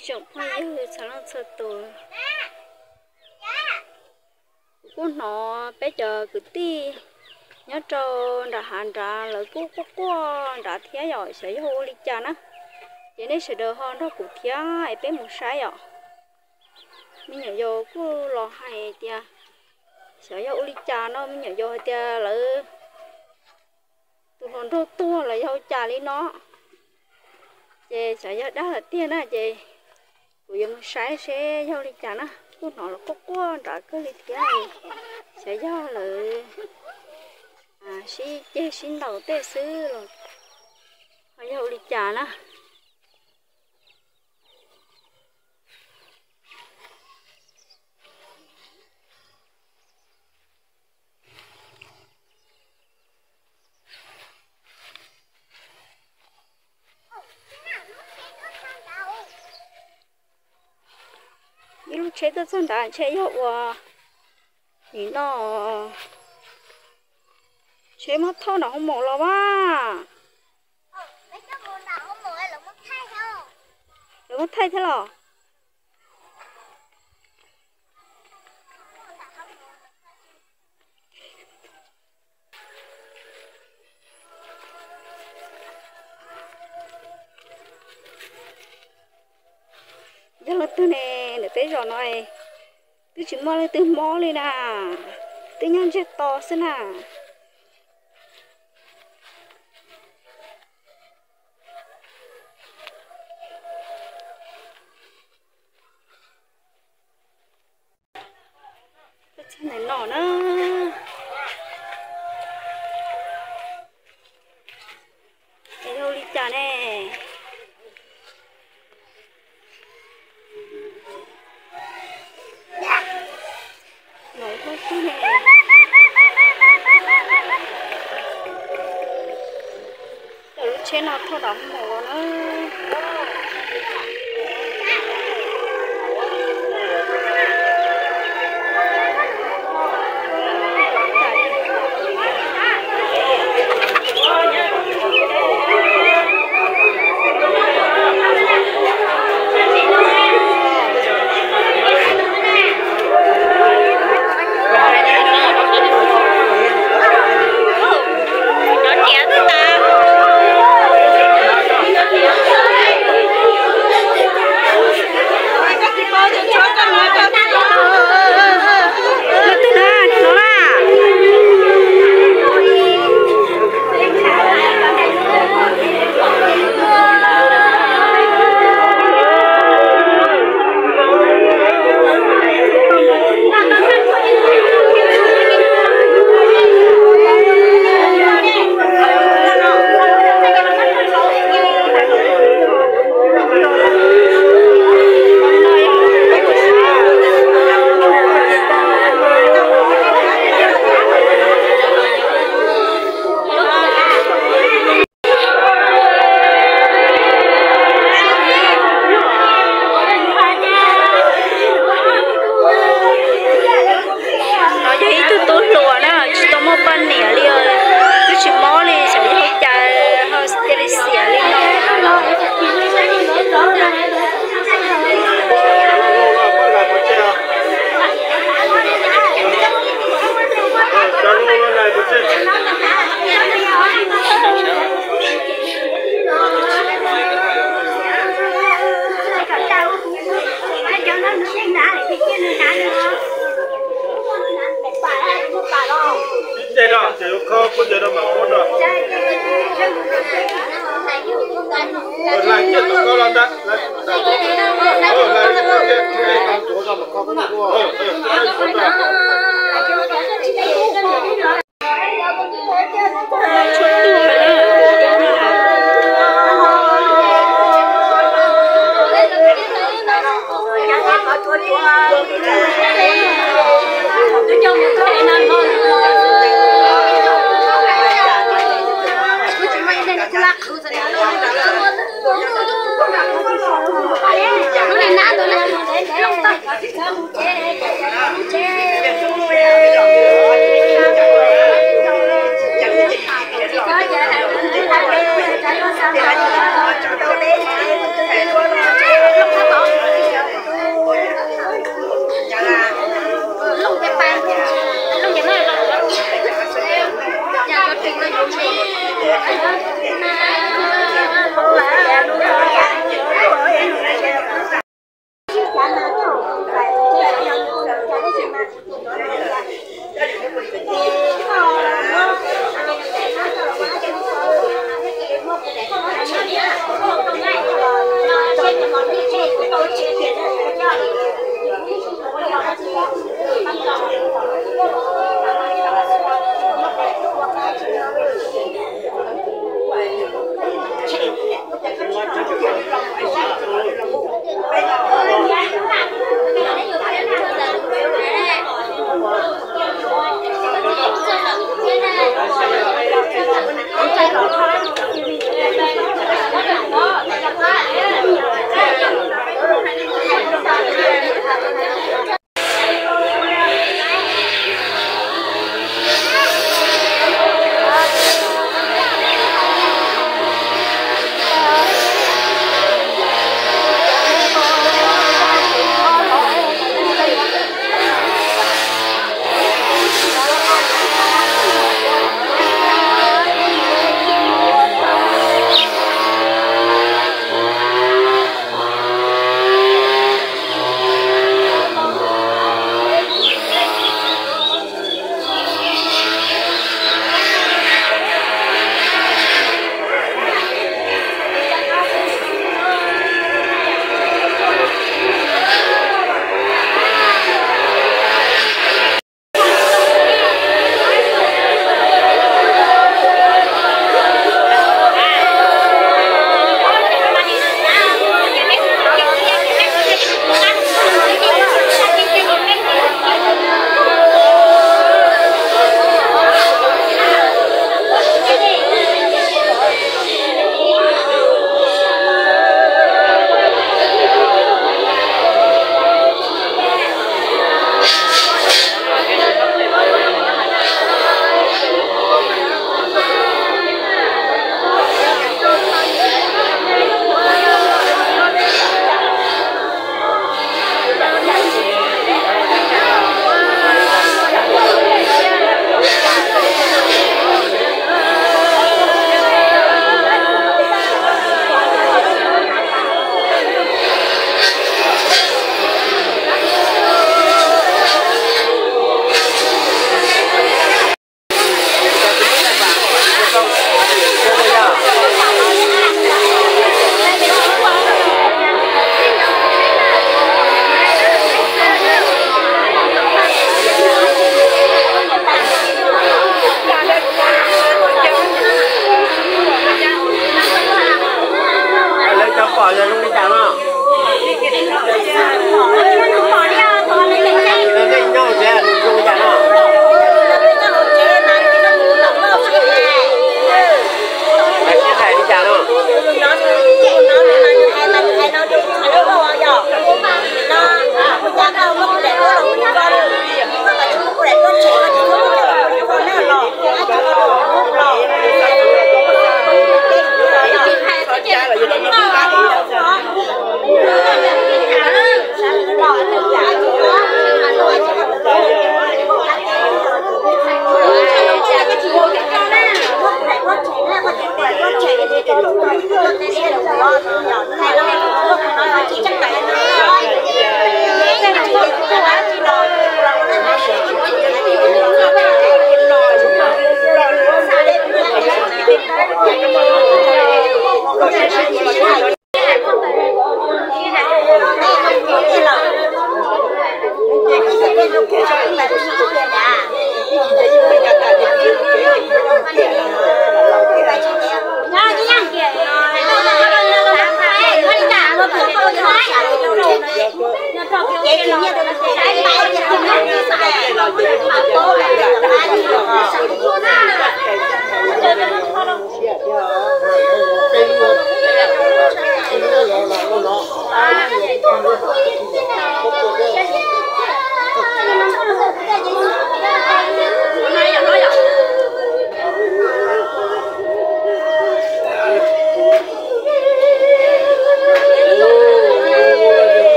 Tsoom phooj ywg txhua leej txhua tus, kuv kuj hnov peb cov kwv tij nyob rau nram hav nrad lawv kuj quaj quaj nrad thiab yom, xyov yog ua li cas na. Ces nej sawv daws ho nrog kuv thiab es peb mus saib yom. Me nyuam yaus kuj los hais tias xyov yog ua li cas no, me nyuam yaus hais tias lawv tus hluas nraug tuag los yog ua cas li no. Ces xyov yog dab lawm tiag na, ces kuv yuav mus saib seb yog ua li cas na. Kuj hnov lawv quaj quaj nrad kawg li thiab, xyov yog lawv sib ceg sib ntaus tej xwb los ho yog ua li cas na. Ib lub tsheb tuaj txog nrad ntshe yog ua nim no tsheb muab thauj nram hoo maum los vas. Lawv muab thaij thiab los? Yog leej twg ne, ntawm peb zos no twb tsis muaj leej twg mob li na, twb nyob ntsiag to xwb na. Txog ntawm no na, es yog li cas ne? Cov lub tsheb no thauj nram hoo maum los na. No yog ib tug tub hluas na, tsis tau muaj poj niam li, twb tsis mob li, xyov yog ua cas ho cia li xiam li no.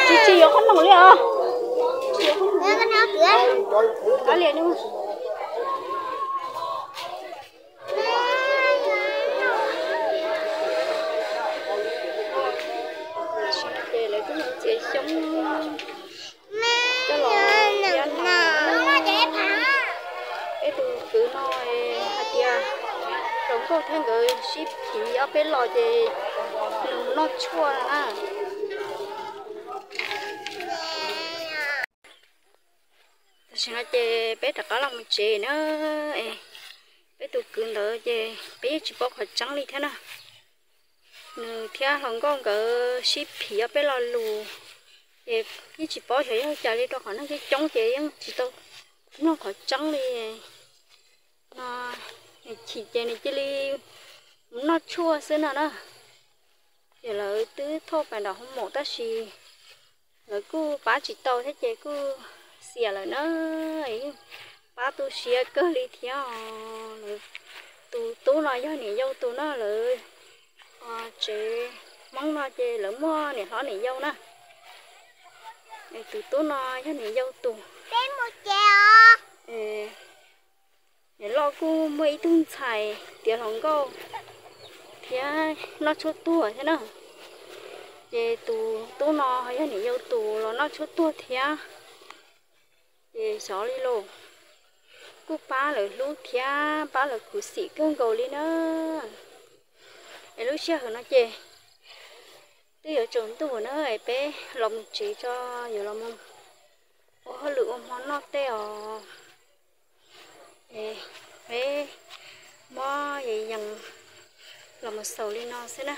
Tsis, tsis yuav qhob noom li os. Kav liam. Ces lawv twb mus txiav xyoob coj los thiab no. Peb tus kwv no hais tias hluas nkauj thiab nkawd sib phiv ob peb los ces nws mus noj tshuaj na. Tam sim no ces peb rov qab los mus tsev na. Peb tus kwv ntawd ces peb yeej tsis paub qhov tseeb li thiab na. Nws thiab hluas nkauj nkawd sib phiv ob peb lo lus, ces yeej tsis paub xyov yog cas li rau qhov neeg coob coob ces yeej tsis tau mloog qhov tseeb li. No, nws chim ces nws cia li mus noj tshuaj xwb no na. Ces lawv twb thauj pas nram hoo maum tab sis lawv kuj pab tsis tau thiab ces kuj xiam lawm na. Yeej pab tu siab kawg li thiab os. Lawv tus tub no yog niam yau tus na, lawv tsev Hmoob no ces lawv muaj niam hlob niam yau na. Tus tub no yog niam yau tus. Niam loj kuj muaj ib tug ntxhais tiav hluas nkauj thiab noj tshuaj tuag thiab na. Ces tus tub no yog niam yau tus los noj tshuaj tuag thiab. Ces xyov li los kuj pab lawv hlub thiab pab lawv khuv xim kawg nkaus li na. Es lub sij hawm no ces twb yuav tsaus ntuj na, es peb los mus tsev tso, yuav los mus ua hauj lwm ua hmo noj tej os. Es peb muab yees los mus xaus li no xwb na.